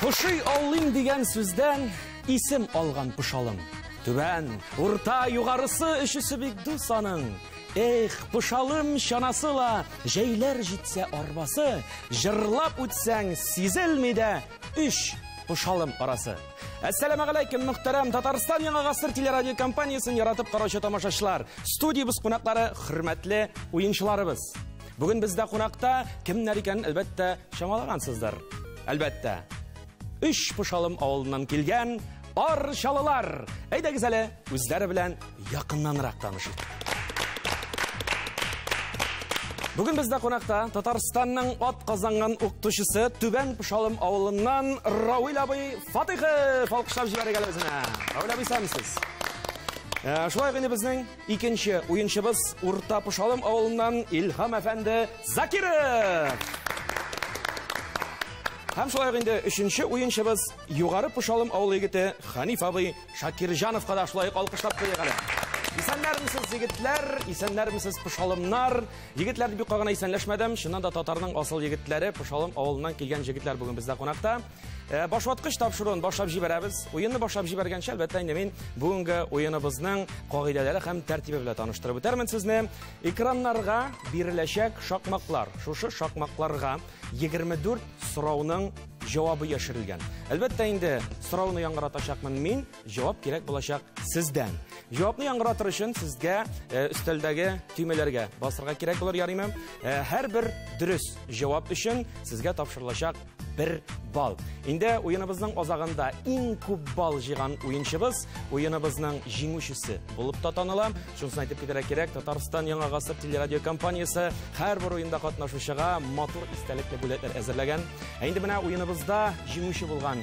Пошый аллыйм дигән сүздән исем алган Пошалым. Түбән, урта, югарысы өчесе бик дус аның. Эх, Пошалым чанасы ла, җәйләр җитсә арбасы, җырлап үтсәң сизелми дә өч Пошалым арасы. Әссәламәгаләйкем, мөхтәрәм Татарстан Яңа Гасыр телерадиокомпаниясен яратып караучы тамашачылар, студиябез кунаклары, хөрмәтле уенчыларыбыз. Бүген бездә кунакта кемнәр икәнен, әлбәттә, чамалагансыздыр. Әлбәттә, Өч Пошалым авылыннан килгән арчалылар. Әйдәгез әле, үзләре белән якыннанрак танышыйк. Бүген бездә кунакта Татарстанның ат казанган укытучысы Түбән Пошалым авылыннан Равил абый Фатыйхов. Алкышлап җибәрик әле үзенә. Равил абый, исәнмесез. Шулай ук инде безнең икенче уенчыбыз Урта Пошалым авылыннан Илһам әфәнде Закиров. Һәм шулай ук инде өченче уенчыбыз Югары Пошалым авылы егете Ханиф абый Шакирҗановка да шулай ук алкышлап куйыйк әле. Исәннәрмесез, егетләр, исәннәрмесез, пошалымнар. Егетләр дип юкка гына исәнләшмәдем. Чыннан да татарның асыл егетләре, Пошалым авылыннан килгән җегетләр бүген бездә кунакта. Башваткыч тапшыруын башлап җибәрәбез. Уенны башлап җибәргәнче, әлбәттә, инде мин бүгенге уеныбызның кагыйдәләре һәм тәртибе белән таныштырып үтәрмен сезне. Экраннарга биреләчәк шакмаклар. Шушы шакмакларга 24 сорауның җавабы яшерелгән. Әлбәттә инде, сорауны яңгыратачакмын мин, җавап кирәк булачак сездән. Җавапны яңгыратыр өчен сезгә өстәлдәге төймәләргә басырга кирәк булыр, ярыймы? Һәрбер дөрес җавап өчен сезгә тапшырылачак бер балл. Инде уеныбызның азагында иң күп балл җыйган уенчыбыз уеныбызның җиңүчесе булып та таныла. Шунысын әйтеп китәргә кирәк, Татарстан Яңа Гасыр телерадиокомпаниясе һәрбер уенда катнашучыга матур истәлекле бүләкләр әзерләгән. Ә инде менә уеныбызда җиңүче булган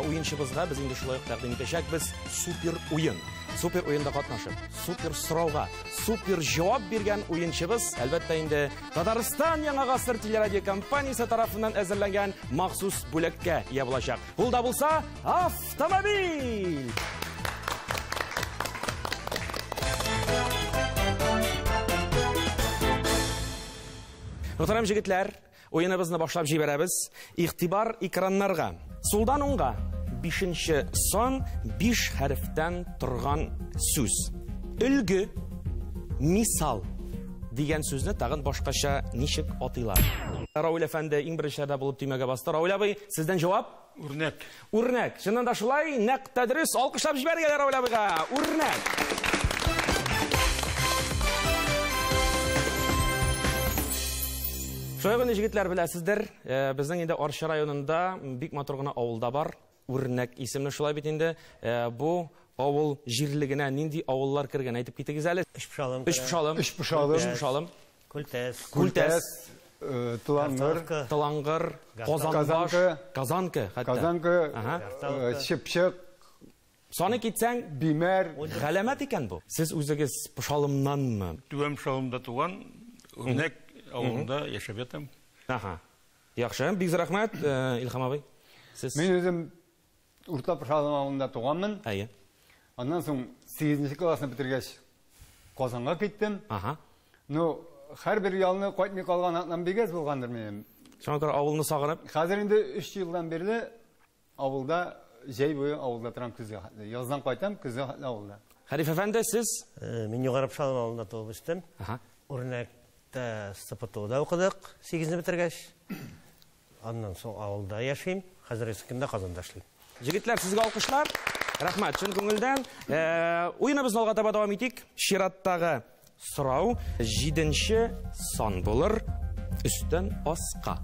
уенчыбызга без инде шулай ук тәкъдим итәчәкбез супер уен. Супер уенда катнашып, супер сорауга супер җавап биргән уенчыбыз, әлбәттә инде, Татарстан Яңа Гасыр телерадиокомпаниясе тарафыннан әзерләнгән махсус бүләккә ия булачак. Ул да булса автомобиль! Мөхтәрәм җегетләр, уеныбызны башлап җибәрәбез. Игътибар экраннарга. Сулдан уңга бишенче сан биш хәрефтән торган сүз. Өлге, мисал дигән сүзне тагын башкача ничек атыйлар? Рауил әфәнде иң беренчеләрдә булып төймәгә басты. Рауил абый, сездән җавап? Үрнәк. Үрнәк. Чыннан да шулай, нәкъ тә дөрес. Алкышлап җибәрик әле Рауил абыйга. Үрнәк. Шулай гына, җегетләр, беләсездер, безнең инде Арча районында бик матур гына авылда бар. Үрнәк исемле, шулай бит инде. Бу авыл җирлегенә нинди авыллар кергән, әйтеп китегез әле. Өч Пошалым. Өч Пошалым. Өч Пошалым. Өч Пошалым. Күлтәс. Күлтәс. Тылангыр. Тылангыр. Казанбаш. Казанка. Хәтта. Казанка. Чыпчык. Саны китсәң, Бимәр. Галәмәт икән бу. Сез үзегез Пошалымнанмы? Түбән Пошалымда туган, Үрнәк авылында яшәп ятам. Аха. Яхшы, бик зур рәхмәт, Илһам абый. Сез Мин үзем Урта Пошалым авылында туганмын. Әйе. Аннан соң 8 классны бетергәч Казанга киттем. Аха. Ну, һәрбер ялны кайтмый калган атнам бик әз булгандыр минем. Шуңа күрә авылны сагынып. Хәзер инде 3 елдан бирле авылда, җәй буе авылда торам, көзгә хәтле. Яздан кайтам, көзгә хәтле авылда. Хәниф әфәнде, сез? Мин Югары Пошалым авылында туып үстем. Аха. Үрнәктә СПТУда укыдык, 8-не бетергәч. Аннан соң авылда яшим. Хәзерге көндә Казанда эшлим. Җегетләр, сезгә алкышлар. Рәхмәт, чын күңелдән. Уеныбызны алга таба дәвам итик. Чираттагы сорау 7-нче сан булыр. Өстән аска.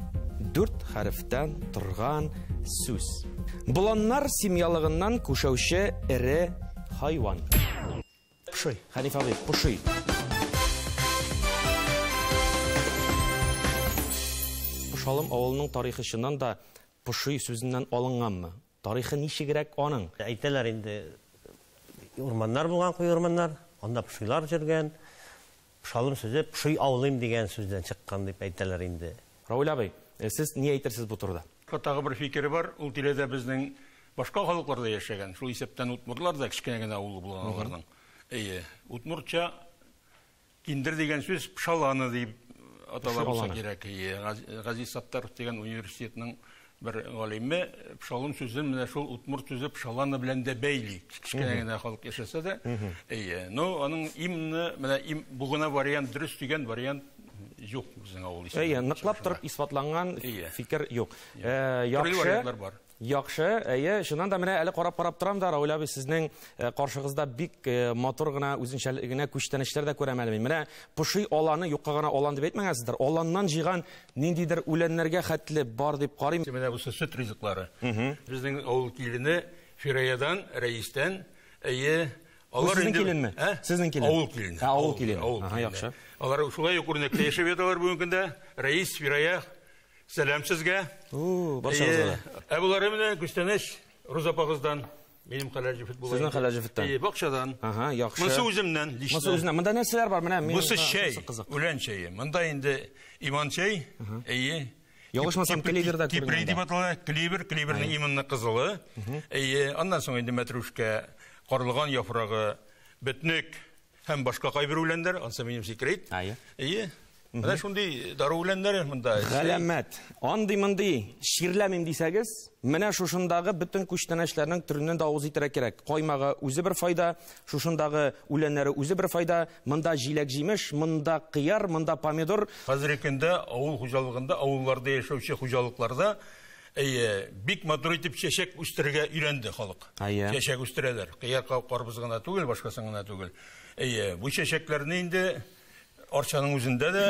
4 хәрефтән торган сүз. Боланнар семьялыгыннан күшәүче эре хайван. Пошый. Хәниф абый, пошый. Пошалым авылының тарихы чыннан да пошый сүзеннән алынганмы? Тарихы ничегрәк аның? Әйтәләр инде, урманнар булган, куе урманнар, анда пошыйлар йөргән. Пошалым сүзе пошый аулыйм дигән сүздән чыккан дип әйтәләр инде. Рауил абый, сез ни әйтерсез бу турыда? Тагы бер фикере бар, ул тирәдә безнең башка халыклар да яшәгән, шул исәптән удмуртлар да кечкенә генә авылы булган аларның. Әйе, удмуртча киндер дигән сүз пшаланы дип атала булса Пшаланы. кирәк. Әйе, Газиз Саттаров дигән университетның бер галиме Пшалым сүзен менә шул удмурт сүзе пшалана белән дә бәйли. Кечкенә генә халык яшәсә дә. Әйе. Ну, аның именно менә им бу гына вариант дөрес дигән вариант юк безнең авыл исеме. Әйе, ныклап торып исбатланган фикер юк. Яхшы. Яхшы, әйе, чыннан да менә әле карап-карап торам да, Равил абый, сезнең каршыгызда бик матур гына, үзенчәлек генә күчтәнәчләр дә күрәм әле мин. Менә Поши аланы юкка гына алан дип әйтмәгәнсездер. Аланнан җыйган ниндидер үләннәргә хәтле бар дип карыйм. Менә бусы сөт ризыклары. Безнең авыл килене Фираядан, Рәистән, әйе, алар сезнең киленме? Сезнең килен. Авыл килене. Авыл килене. Ага, яхшы. Алар шулай ук үрнәктә яшәп яталар бүгенге көндә. Рәис, Фирая, сәлам сезгә. Барчагызга да. Ә булары менә күчтәнәч Роза апагыздан. Минем хәләл җефет була. Сезнең хәләл җефеттән. Әйе, бакчадан. Ага, яхшы. Монысы үземнән, лично. Монысы үзеннән. Монда нәрсәләр бар? Менә мин. Монысы чәй, үлән чәе. Монда инде иман чәй. Әйе. Ялгышмасам, клевер да күренә. Кипрей дип атала, клевер, клеверның именно кызылы. Әйе, аннан соң инде мәтрүшкә, карлыган яфрагы, бетнек һәм башка кайбер үләннәр, ансы минем секрет. Әйе. Менә шундый дару үләннәре монда. Галәмәт. Андый-мондый чирләмим дисәгез, менә шушындагы бөтен күчтәнәчләрнең төреннән дә авыз итәргә кирәк. Каймагы үзе бер файда, шушындагы үләннәре үзе бер файда, монда җиләк-җимеш, монда кыяр, монда помидор. Хәзерге көндә авыл хуҗалыгында, авылларда яшәүче хуҗалыкларда әйе, бик матур итеп чәчәк үстерергә өйрәнде халык. Чәчәк үстерәләр. Кыяр, карбыз гына түгел, башкасын гына түгел. Әйе, бу чәчәкләрне инде Арчаның үзендә дә,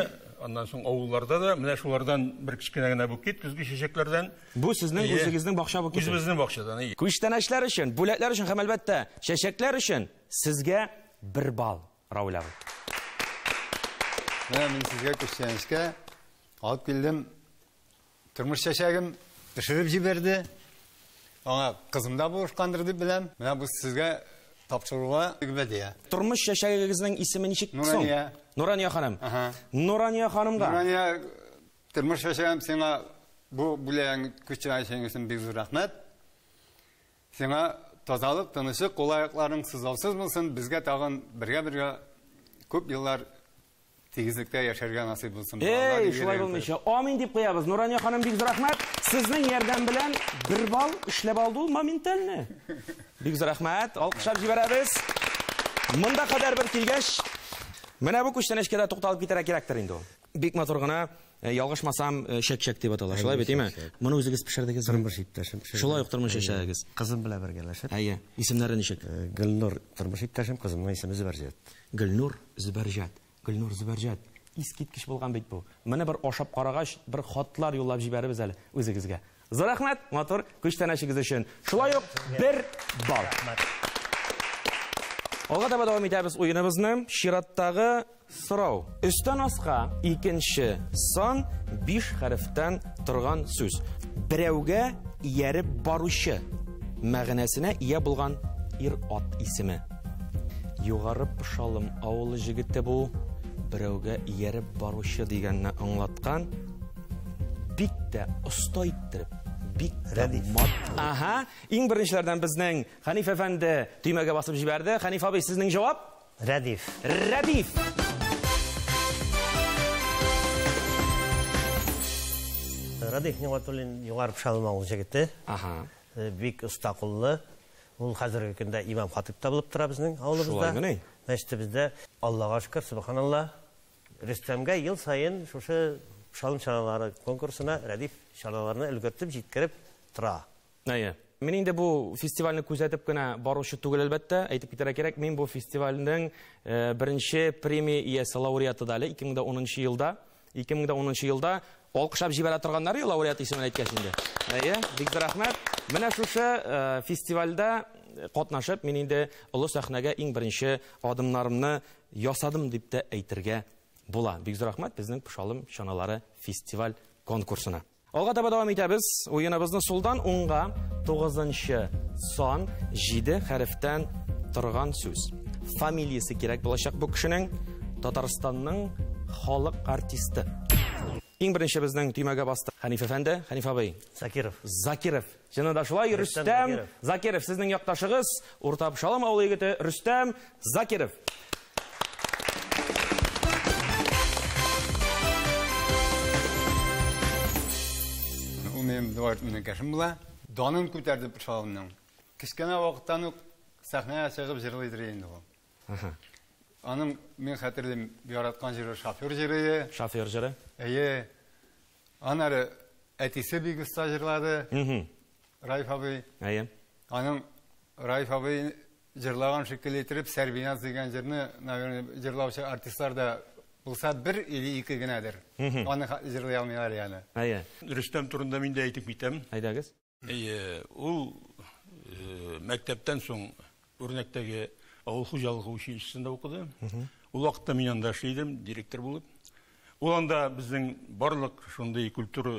аннан соң авылларда да, менә шулардан бер кечкенә генә букет, көзге чәчәкләрдән. Бу сезнең үзегезнең бакча букеты. Үзебезнең бакчадан, әйе. Күчтәнәчләр өчен, бүләкләр өчен һәм әлбәттә, чәчәкләр өчен сезгә 1 балл, Равил абый. Менә мин сезгә күчтәнәчкә алып килдем. Тормыш чәчәгем пешереп җибәрде. Аңа кызым да булышкандыр дип беләм. Менә бу сезгә тапшыруга гөбәдия. Тормыш чәчәгегезнең исеме ничек соң? Нурания. Нурания ханым. Нурания ханымга. Нурания, тормыш чәчәгем, сиңа бу бүләгең күчтәнәчең өчен бик зур рәхмәт. Сиңа тазалык, тынычлык, кул-аякларың сызлаусыз булсын. Безгә тагын бергә-бергә күп еллар тигезлектә яшәргә насыйп булсын. Эй, шулай булмыйча. Амин дип куябыз. Нурания ханым, бик зур рәхмәт. Сезнең ярдәм белән 1 балл эшләп алды ул моментально. Бик зур рәхмәт. Алкышлап җибәрәбез. Монда кадәр бер килгәч, менә бу күчтәнәчкә дә тукталып китәргә кирәктер инде ул. Бик матур гына, ялгышмасам, чәк-чәк дип атала. Шулай бит, әйме? Моны үзегез пешердегез? Тормыш иптәшем пешерде. Шулай ук тормыш иптәшегез. Кызым белән бергәләшеп. Әйе. Исемнәре ничек? Гөлнур тормыш иптәшем, кызымның исеме Зөбәрҗәт. Гөлнур Зөбәрҗәт. Гөлнур Зөбәрҗәт. Искиткеч булган бит бу. Менә бер ашап карагач, бер хатлар юллап җибәребез әле үзегезгә. Зур рәхмәт, матур күчтәнәчегез өчен. Шулай ук 1 балл. Алга таба дәвам итәбез уеныбызны. Чираттагы сорау. Өстән аска икенче сан 5 хәрефтән торган сүз. Берәүгә ияреп баручы мәгънәсенә ия булган ир-ат исеме. Югары Пошалым авылы җегете бу. Берәүгә ияреп баручы дигәнне аңлаткан. Бик тә оста иттереп, бик тә мат. Ага, иң беренчеләрдән безнең Хәниф әфәнде төймәгә басып җибәрде. Хәниф абый, сезнең җавап? Рәдиф. Рәдиф. Рәдиф Нигъмәтуллин Югары Пошалым авылы җегете. Ага. Бик оста куллы. Ул хәзерге көндә имам хатип та булып тора безнең авылыбызда. Шулаймыни? Мәчетебездә, Аллага шөкер, субханалла, Рөстәмгә ел саен шушы Пошалым чаналары конкурсына Рәдиф чаналарны өлгертеп җиткереп тора. Әйе. Мин инде бу фестивальне күзәтеп кенә баручы түгел, әлбәттә, әйтеп китәргә кирәк, мин бу фестивальнең беренче премия иясе лауреаты да әле 2010 елда. 2010 елда алкышлап җибәрә торганнар лауреат исемен әйткәч инде. Әйе, бик зур рәхмәт. Менә шушы фестивальдә катнашып, мин инде олы сәхнәгә иң беренче адымнарымны ясадым дип тә әйтергә була. Бик зур рәхмәт безнең Пошалым чаналары фестиваль конкурсына. Алга таба дәвам итәбез. Уеныбызны сулдан уңга 9 сан 7 хәрефтән торган сүз. Фамилиясе кирәк булачак бу кешенең. Татарстанның халык артисты. Иң беренче безнең төймәгә басты Хәниф әфәнде. Хәниф абый. Закиров. Закиров. Чынында шулай, Рөстәм Закиров, сезнең якташыгыз, Урта Пошалым авылы егете Рөстәм Закиров. Ул минем минем двоюродный энекәшем була. Данын күтәрде Пошалымның. Кечкенә вакыттан ук сәхнәгә чыгып җырлыйдыр инде ул. Аның мин хәтерлим, яраткан җыры шофер җыры. Шофер җыры. Әйе. Аннары әтисе бик оста җырлады. Раиф абый. Әйе. Аның Раиф абый җырлаган шикелле итеп Сәрбиназ дигән җырны, наверное, җырлаучы артистлар да булса бер или ике генәдер. Аны җырлый алмыйлар яны. Әйе. Рөстәм турында мин дә әйтеп китәм. Әйдәгез. Әйе, ул мәктәптән соң Үрнәктәге авыл хуҗалыгы училищесында укыды. Ул вакытта мин анда эшли идем, директор булып. Ул анда безнең барлык шундый культура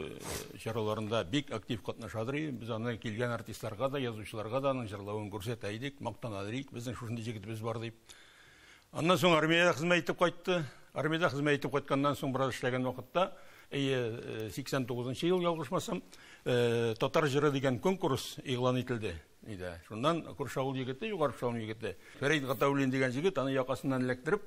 чараларында бик актив катнашадыр иде. Без аны килгән артистларга да, язучыларга да аның җырлавын күрсәтә идек, мактана идек. Безнең шушындый җегетебез бар дип. Аннан соң армиядә хезмәт итеп кайтты. Армиядә хезмәт итеп кайтканнан соң бераз эшләгән вакытта, 89 ел ялгышмасам, Татар җыры дигән конкурс игълан ителде. Иде. Шуннан күрше авыл егете, Югары Пошалым егете, Фәрит Гатауллин дигән җегет аны якасыннан эләктереп,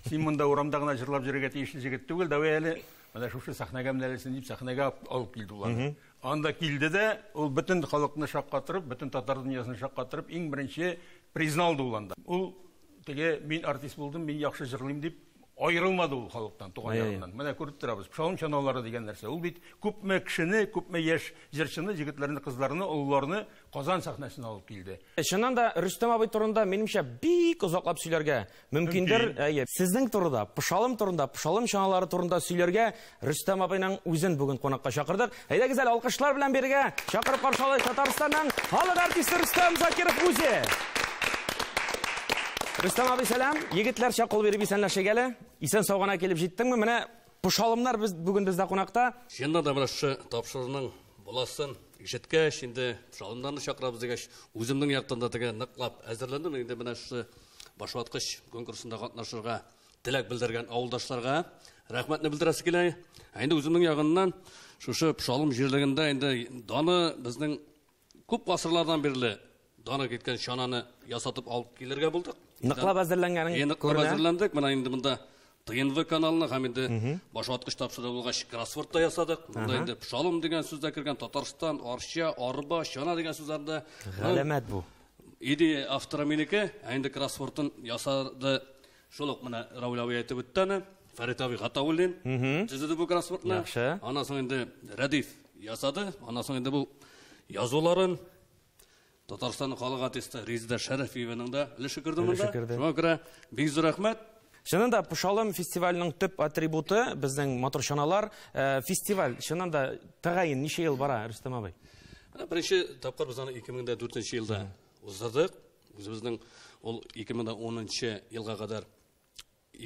син монда урамда гына җырлап йөрергә тиешле җегет түгел, давай әле менә шушы сәхнәгә менәлесен дип сәхнәгә алып килде ул аны. Анда килде дә, ул бөтен халыкны шаккатырып, бөтен татар дөньясын шаккатырып, иң беренче призны алды ул анда. Ул теге мин артист булдым, мин яхшы җырлыйм дип аерылмады ул халыктан, туган ягыннан. Менә күреп торабыз, Пошалым чаналары дигән нәрсә. Ул бит күпме кешене, күпме яшь җырчыны, җегетләрне, кызларны, олыларны Казан сәхнәсенә алып килде. Чыннан да Рөстәм абый турында минемчә бик озаклап сөйләргә мөмкиндер. Әйе, сезнең турыда, Пошалым турында, Пошалым чаналары турында сөйләргә Рөстәм абыйның үзен бүген кунакка чакырдык. Әйдәгез әле алкышлар белән бергә чакырып каршы алыйк Татарстанның халык артисты Рөстәм Закиров үзе. Рөстәм абый, сәлам. Егетләрчә кул биреп исәнләшик әле. Исән сау гына килеп җиттеңме? Менә Пошалымнар без бүген бездә кунакта. Чыннан да менә шушы тапшыруның буласын ишеткәч, инде Пошалымнарны чакырабыз дигәч, үземнең яктан да теге ныклап әзерләндем. Инде менә шушы башваткыч конкурсында катнашырга теләк белдергән авылдашларга рәхмәтне белдерәсе килә. Ә инде үземнең ягыннан шушы Пошалым җирлегендә инде даны безнең күп гасырлардан бирле даны киткән чананы ясатып алып килергә булдык. Ныклап әзерләнгәнең Ныклап күренә. әзерләндек. Менә инде монда ТНВ каналына һәм инде башваткыч тапшыру булгач кроссворд та ясадык. Монда инде Пошалым дигән сүз дә кергән, Татарстан, Арча, Арба, чана дигән сүзләр дә. Галәмәт бу. Идея авторы минеке, ә инде кроссвордын ясады. Шул ук менә Рауль абый әйтеп үтте аны. Фәрит абый Гатауллин төзеде бу кроссвордны. Яхшы. Аннан соң инде Рәдиф ясады. Аннан соң инде бу язуларын Татарстанның халык артисты Резеда Шәрәфиеваның да өлеше керде монда. Өлеше керде. Шуңа күрә бик зур рәхмәт. Чыннан да Пошалым фестиваленең төп атрибуты безнең матур чаналар. Фестиваль чыннан да тәгаен ничә ел бара, Рөстәм абый? Менә беренче тапкыр без аны 2004 елда уздырдык. Үзебезнең ул 2010 елга кадәр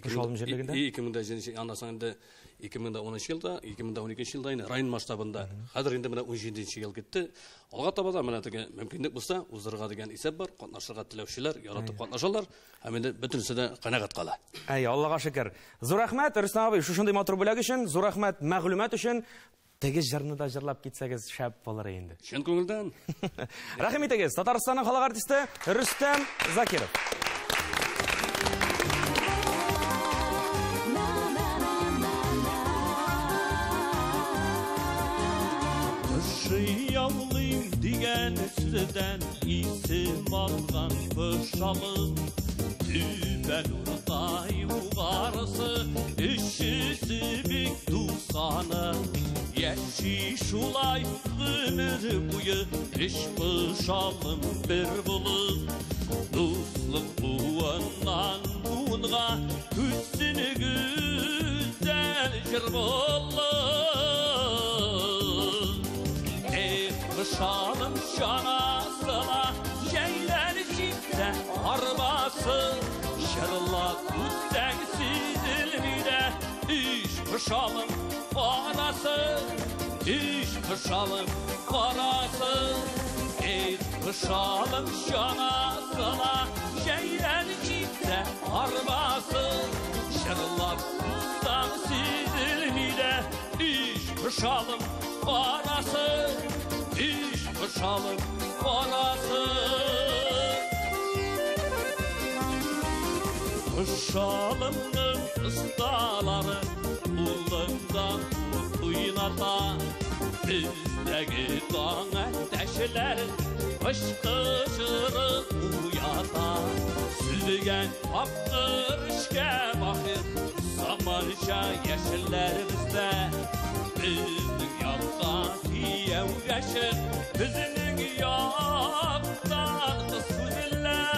Пошалым җирлегендә? 2007, аннан соң инде 2010 елда, 2012 елда инде район масштабында. Хәзер инде менә 17 ел китте. Алга таба да менә теге мөмкинлек булса, уздырырга дигән исәп бар. Катнашырга теләүчеләр яратып катнашалар. Һәм инде бөтенесе дә канәгать кала. Әй, Аллага шөкер. Зур рәхмәт, Рөстәм абый, шушындый матур бүләк өчен, зур рәхмәт мәгълүмат өчен. Теге җырны да җырлап китсәгез шәп булыр инде. Чын күңелдән. Рәхим итегез, Татарстанның халык артисты Рөстәм Закиров. Яллыйм дигән сүздән исем алган Пошалым. Түбән урта югарысы, өчесе бик дусаны. Яши шулай гомер буе, өч Пошалым бер булып. Дуслык буыннан буынга күчсен гүзәл җыр булып. Пошалым чанасына җәйләр җитсә арбасы, җырлап үтсәң сизелми дә өч Пошалым карасы, өч Пошалым карасы. Эй, Пошалым чанасына җәйләр җитсә арбасы, җырлап үтсәң сизелми дә өч Пошалым карасы, өч Пошалым карасы. Пошалымның осталары кулында ут уйната, Бездәге таң әтәчләр Кышкы җыры уята. Сүзгән тапкыр эшкә бахир, заманча яшелләр бездә. Безнең якка кияүгә чык, безнең яктан кыз күзелләр.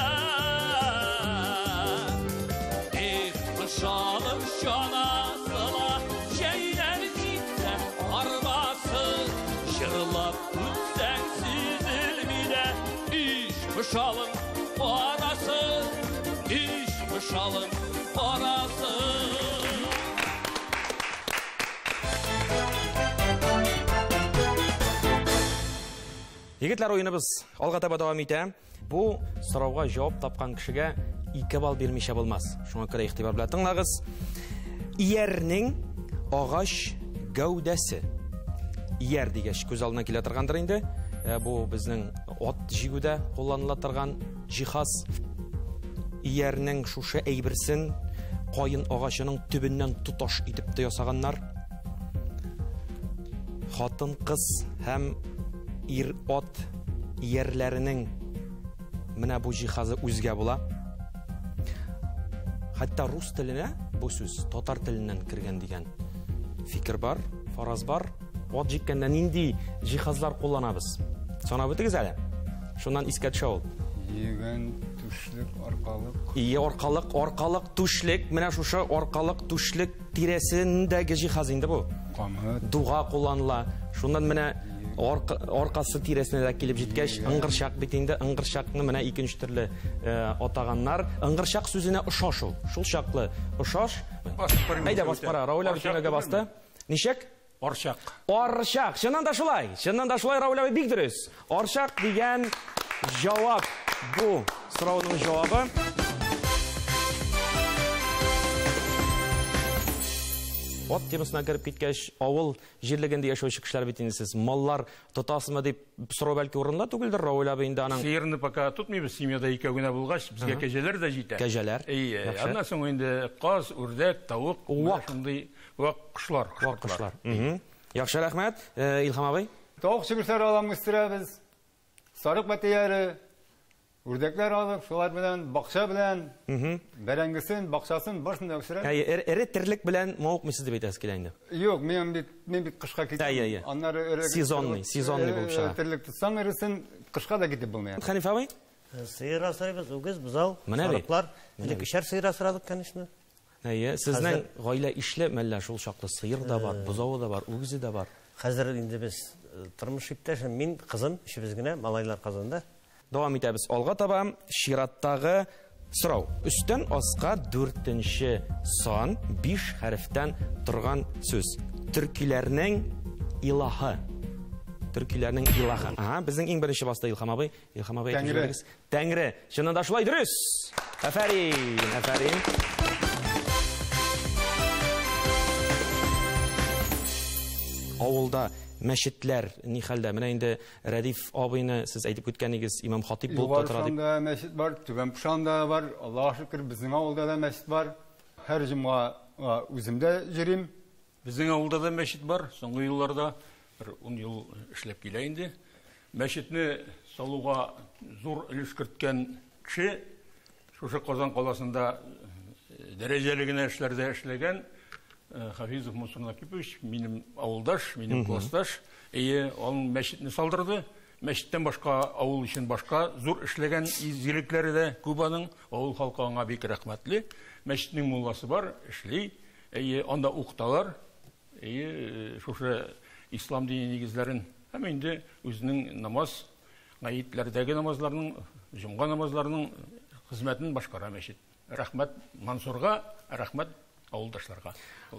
Эх, Пошалым чанасына, җәйләр җитсә арбасы, җырлап үтсәң сизелми дә, иш Пошалым арасы, иш Пошалым арасы. Егетләр, уеныбыз алга таба дәвам итә. Бу сорауга җавап тапкан кешегә 2 балл бирмичә булмас. Шуңа күрә игътибар белән тыңлагыз. Иярнең агач гәүдәсе. Ияр дигәч күз алдына килә торгандыр инде. Бу безнең ат җигүдә кулланыла торган җиһаз. Иярнең шушы әйберсен каен агачының төбеннән тоташ итеп тә ясаганнар. Хатын-кыз һәм ир-ат иярләренең менә бу җиһазы үзгә була. Хәтта рус теленә бу сүз татар теленнән кергән дигән фикер бар, фараз бар. Ат җиккәндә нинди җиһазлар кулланабыз? Санап үтегез әле. Шуннан искә төшә ул. Йөгән, түшлек, аркалык. Ие, аркалык, аркалык, түшлек. Менә шушы аркалык, түшлек тирәсендәге җиһаз инде бу. Камыт. Дуга кулланыла. Шуннан менә аркасы тирәсенә дә килеп җиткәч, ыңгырчак бит инде, ыңгырчакны менә икенче төрле атаганнар. Ыңгырчак сүзенә ошаш ул. Шул чаклы ошаш. Әйдә, басып кара, Рауль абый төймәгә басты. Ничек? Арчак. Арчак. Чыннан да шулай. Чыннан да шулай, Рауль абый, бик дөрес. Арчак дигән җавап бу сорауның җавабы. Ат темасына кереп киткәч, авыл җирлегендә яшәүче кешеләр бит инде сез. Маллар тотасызмы дип сорау бәлки урынлы түгелдер, Рауль абый инде аның. Сыерны пока тотмыйбыз, семьяда икәү генә булгач, безгә кәҗәләр дә җитә. Кәҗәләр. Әйе, Яхшы. аннан соң инде каз, үрдәк, тавык, Вак. шундый вак кошлар, Вак кошлар. Яхшы, рәхмәт. Илһам абый. Тавык чебешләр алам үстерәбез. Сарык бәтиләре, үрдәкләр алып, шулар белән, бакча белән, бәрәңгесен, бакчасын, барысын да үстерәбез. Әйе, эре терлек белән мавыкмыйсыз дип әйтәсез килә инде. Юк, мин бит кышка китәм. Әйе, әйе. Аннары эре Сезонный, сезонный булып чыга. Терлек тотсаң эресен, кышка да китеп булмый. Хәниф абый? Сыер асрайбыз, үгез, бозау, Менә бит. сарыклар. Элек өчәр сыер асрадык, конечно. Әйе, сезнең гаилә ишле мәллә шул чаклы сыер да бар, бозавы да бар, үгезе дә бар. Хәзер инде без тормыш иптәшем, мин, кызым, өчебез генә, малайлар Казанда. Дәвам итәбез. Алга таба чираттагы сорау. Өстән аска 4-нче сан, 5 хәрефтән торган сүз. Төркиләрнең илаһы. Төркиләрнең илаһы. Ага, безнең иң беренче басты Илһам абый. Илһам абый, Тәңре. җибәрегез. Тәңре. Чыннан да шулай дөрес. Афәрин, афәрин. Авылда мәчетләр ни хәлдә? Менә инде Рәдиф абыйны сез әйтеп үткәнегез, имам хатип булып та тора дип. Югары Пошанда мәчет бар, Түбән Пошанда бар, Аллаһка шөкер, безнең авылда да мәчет бар. Һәр җомга үзем дә йөрим. Безнең авылда да мәчет бар. Соңгы елларда бер 10 ел эшләп килә инде. Мәчетне салуга зур өлеш керткән кеше шушы Казан каласында дәрәҗәле генә эшләрдә эшләгән Хафизов Мансур Накипович, минем авылдаш, минем классташ, әйе, аның мәчетне салдырды. Мәчеттән башка авыл өчен башка зур эшләгән изгелекләре дә күп аның. Авыл халкы аңа бик рәхмәтле. Мәчетнең мулласы бар, эшли. Әйе, анда укыталар. Әйе, шушы ислам дине нигезләрен һәм инде үзенең намаз, гаетләрдәге намазларның, җомга намазларының хезмәтен башкара мәчет. Рәхмәт Мансурга, рәхмәт авылдашларга.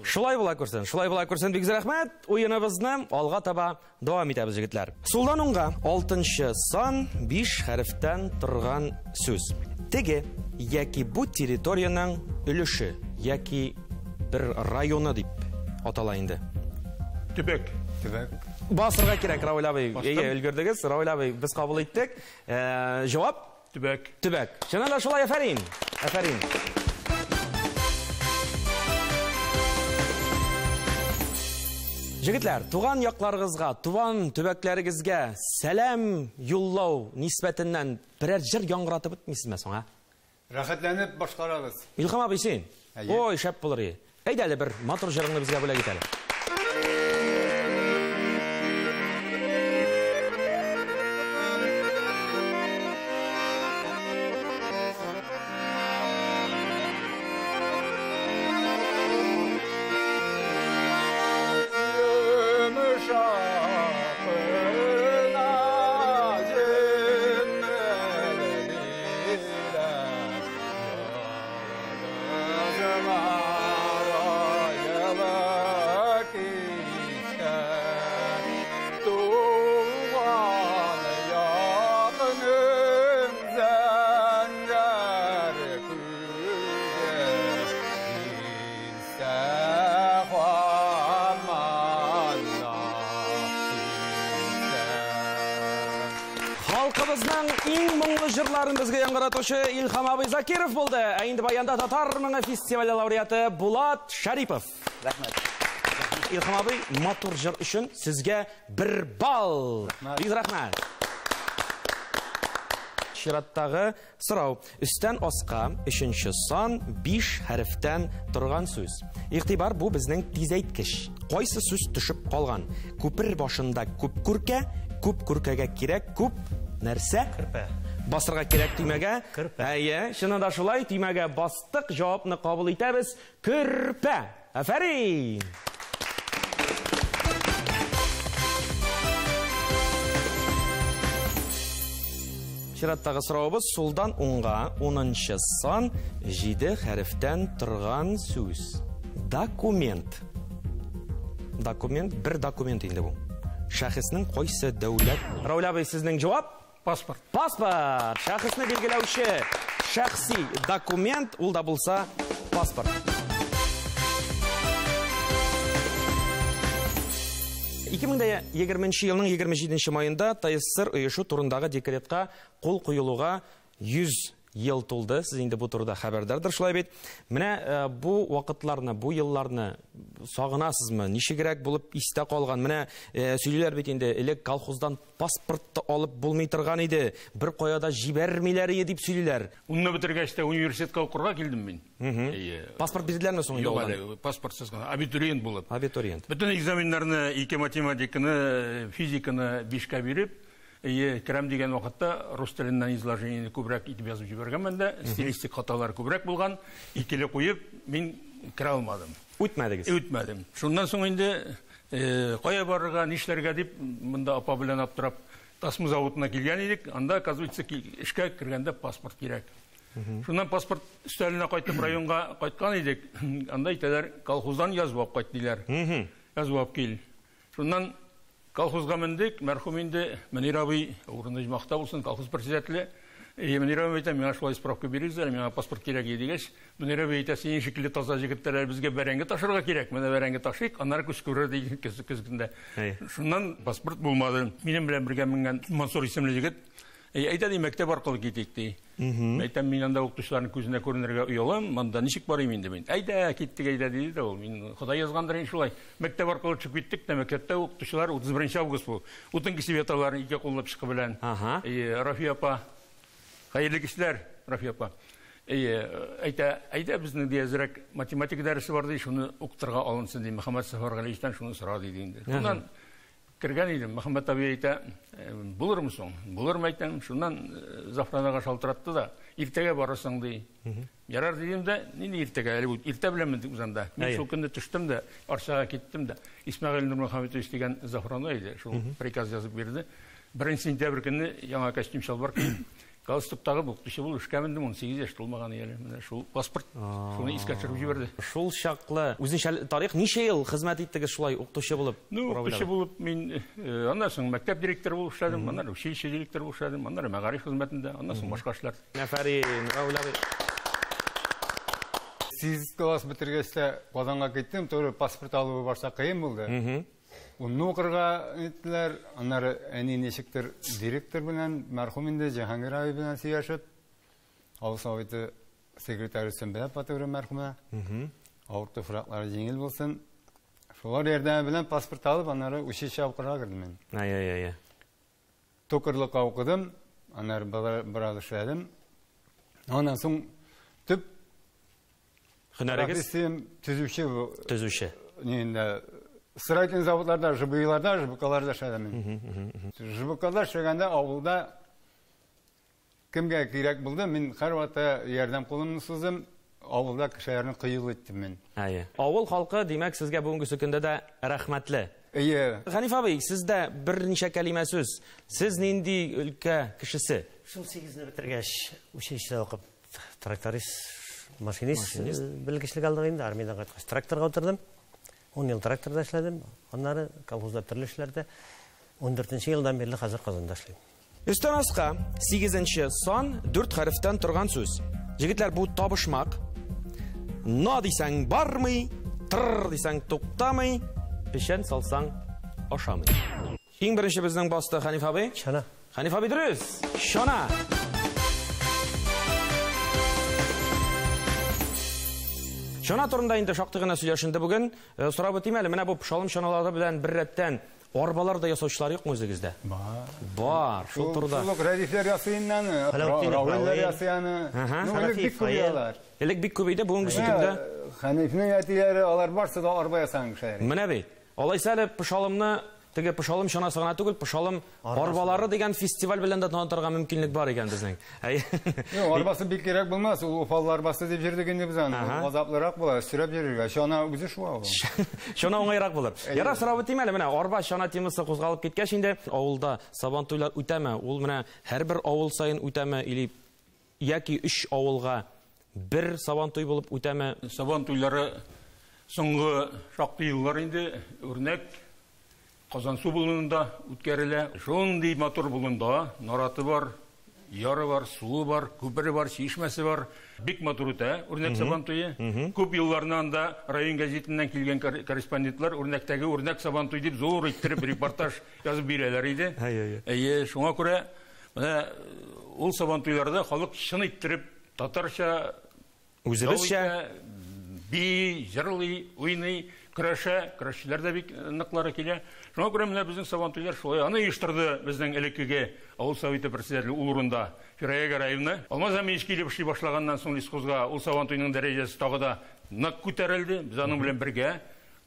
Шулай була күрсен, шулай була күрсен. Бик зур рәхмәт. Уеныбызны алга таба дәвам итәбез, егетләр. Сулдан уңга 6-нчы сан, 5 хәрефтән торган сүз. Теге яки бу территорияның өлеше яки бер районы дип атала инде. Төбәк. Төбәк. Басырга кирәк, Рауль абый. Бастым. Әйе, өлгердегез. Рауль абый, без кабул иттек. Җавап? Төбәк. Төбәк. Чыннан да шулай, афәрин. Афәрин. Җегетләр, туган якларыгызга, туган төбәкләрегезгә сәлам юллау нисбәтеннән берәр җыр яңгыратып үтмисезме соң, а? Рәхәтләнеп башкарабыз. Илһам абый, син? Ой, шәп булыр. Әйдә әле бер матур җырыңны безгә бүләк ит әле. Халкыбызның иң моңлы җырларын безгә яңгыратучы Илһам абый Закиров булды. Ә инде баянда Татар моңы фестивале лауреаты Булат Шарипов. Рәхмәт. Илһам абый, матур җыр өчен сезгә 1 балл. Бик рәхмәт. Чираттагы сорау. Өстән аска 3 сан 5 хәрефтән торган сүз. Игътибар, бу безнең тизәйткеч. Кайсы сүз төшеп калган? Күпер башында күп күркә, күп күркәгә кирәк күп нәрсә? Керпә. Басырга кирәк төймәгә. Керпә. Әйе, чыннан да шулай, төймәгә бастык, җавапны кабул итәбез. Керпә. Афәрин! Чираттагы соравыбыз сулдан уңга 10 сан 7 хәрефтән торган сүз. Документ. Документ, бер документ инде бу. Шәхеснең кайсы дәүләт? Рауль абый, сезнең җавап? Паспорт. Паспорт. Шәхесне билгеләүче шәхси документ, ул да булса паспорт. 2020 елның 27 майында ТССР оешу турындагы декретка кул куелуга 100 ел тулды. Сез инде бу турыда хәбәрдардыр, шулай бит. Менә бу вакытларны, бу елларны сагынасызмы? Ничегрәк булып истә калган? Менә сөйлиләр бит инде, элек колхоздан паспорт алып булмый торган иде. Бер кая да җибәрмиләр иде дип сөйлиләр. Унны бетергәч тә университетка укырга килдем мин. Паспорт бирделәрме соң? Юк әле, паспортсыз гына, абитуриент булып. Абитуриент. Бөтен экзаменнарны, 2 математиканы, физиканы 5-кә биреп, керәм дигән вакытта рус теленнән изложениене күбрәк итеп язып җибәргәнмен дә, стилистик хаталар күбрәк булган, икеле куеп, мин керә алмадым. Үтмәдегез? Үтмәдем. Шуннан соң инде кая барырга, нишләргә дип, монда апа белән аптырап Тасма заводына килгән идек. Анда, оказывается, эшкә кергәндә паспорт кирәк. Шуннан паспорт өстәленә кайтып районга кайткан идек. Анда әйтәләр, колхоздан язып алып кайт диләр. Язып алып кил. Шуннан колхозга мендек, мәрхүм инде Мөнир абый, урыны җмахта булсын, колхоз председателе. Мөнир абый әйтә, миңа шулай справка бирегез әле, миңа паспорт кирәк иде дигәч, Мөнир абый әйтә, синең шикелле таза җегетләр безгә бәрәңге ташырга кирәк, менә бәрәңге ташыйк, аннары күз күрер дигән көз көндә. Шуннан паспорт булмады. Минем белән бергә менгән Мансур исемле җегет, әйтә ди, мәктәп аркылы китик ди. Әйтәм, мин анда укытучыларның күзенә күренергә оялам, монда ничек барыйм инде мин? Әйдә, киттек, әйдә диде дә ул. Мин Ходай язгандыр инде шулай. Мәктәп аркылы төшеп киттек тә, мәктәптә укытучылар 31 август бу. Утын кисеп яталар ике куллы пычкы белән. Рафия апа, хәерле кичләр, Рафия апа. Әйтә, әйдә безнең ди әзрәк математика дәресе бар ди, шуны укытырга алынсын ди. Мөхәммәт Сафар Галиевичтан шуны сора диде инде. Шуннан кергән идем, Мөхәммәт абый әйтә, булырмы соң? Булырмы әйтәм. Шуннан Зафранага шалтыратты да, иртәгә барырсың ди. Ярар дидем дә, нинди иртәгә? Әле бу иртә белән мендек без анда. Мин шул көнне төштем дә, Арчага киттем дә. Исмәгыйль Нурмөхәммәтович дигән Зафрана иде, шул приказ язып бирде. 1 сентябрь көнне яңа костюм чалбар киеп, галстук тагып укытучы булып эшкә мендем, 18 яшь тулмаган әле. Менә шул паспорт шуны искә төшереп җибәрде. Шул чаклы үзенчә тарих, ничә ел хезмәт иттегез шулай укытучы булып? Ну, укытучы булып мин аннан соң мәктәп директоры булып эшләдем, аннан училище директоры булып эшләдем, аннан мәгариф хезмәтендә, аннан соң башка эшләр. Афәрин, Рауль абый. 8 класс бетергәч тә Казанга киттем, туры паспорт алуы башта кыен булды. Унны укырга иттеләр, аннары әни ничектер директор белән, мәрхүм инде Җиһангир абый белән сөйләшеп, авыл советы секретаре Сөмбелә апа туры мәрхүмә. Авыр туфраклары җиңел булсын. Шулар ярдәме белән паспорт алып, аннары училище укырга кердем мин. Ай-ай-ай. Токарлыкка укыдым, аннары бераз эшләдем. Аннан соң төп һөнәрегез профессиям төзүче. Төзүче. Инде строительный заводларда, ЖБИларда, ЖБКларда эшләдем мин. ЖБКларда эшләгәндә авылда кемгә кирәк булды, мин һәрвакытта ярдәм кулымны суздым, авылда кешеләрне кыюлы иттем мин. Әйе. Авыл халкы, димәк, сезгә бүгенге көндә дә рәхмәтле. Әйе. Хәниф абый, сездә берничә кәлимә сүз. Сез нинди өлкә кешесе? Шул 8-не бетергәч, училищеда укып, тракторист, машинист белгечлек алдык инде. Армиядән кайткач тракторга утырдым. 10 ел тракторда эшләдем. Аннары колхозда төрле эшләрдә. 14 елдан бирле хәзер Казанда эшлим. Өстән аска 8 сан 4 хәрефтән торган сүз. Егетләр, бу табышмак. На дисәң бармый, тыр дисәң туктамый, печән салсаң ашамый. Иң беренче безнең басты Хәниф абый. Чана. Хәниф абый дөрес. Чана. Чана турында инде шактый гына сөйләшенде бүген. Сорап үтим әле, менә бу пошалым чаналары белән бер рәттән арбалар да ясаучылар юкмы үзегездә? Бар. Бар, шул турыда. Шул ук Рәдифләр ясый инде аны, Равилләр ясый аны. Ну, элек бик күп алар. Элек бик күп иде, бүгенге көндә. Хәнифнең әтиләре, алар барсы да арба ясаган кешеләр. Менә бит. Алайса әле пошалымны, теге пошалым чанасы гына түгел, пошалым арбалары дигән фестиваль белән дә танытырга мөмкинлек бар икән безнең. Юк, арбасы бик кирәк булмас, ул уфаллы арбасы дип йөрдек инде без аны. Азаплырак була, сөрәп йөрергә. Чана үзе шуа ул. Чана уңайрак булыр. Ярар, сорап үтим әле, менә арба чана темасы кузгалып киткәч инде, авылда Сабантуйлар үтәме? Ул менә һәрбер авыл саен үтәме или яки 3 авылга бер Сабантуй булып үтәме? Сабантуйлары соңгы шактый еллар инде үрнәк Казансу болынында үткәрелә. Шундый матур болында нараты бар, яры бар, суы бар, күпере бар, чишмәсе бар. Бик матур үтә үрнәк Сабантуе. Күп еллардан да район гәзитеннән килгән корреспондентлар үрнәктәге үрнәк Сабантуй дип зур иттереп репортаж язып бирәләр иде. Әйе, шуңа күрә менә ул Сабантуйларда халык чын иттереп татарча үзебезчә би, җырлый, уйный, көрәшә, көрәшчеләр дә бик ныклары килә. Шуңа күрә менә безнең Сабантуйлар шулай. Аны оештырды безнең элеккеге авыл советы председателе ул урында Фирая Гараевна. Алмаз Әмиевич килеп эшли башлаганнан соң лесхозга ул Сабантуйның дәрәҗәсе тагы да нык күтәрелде. Без аның белән бергә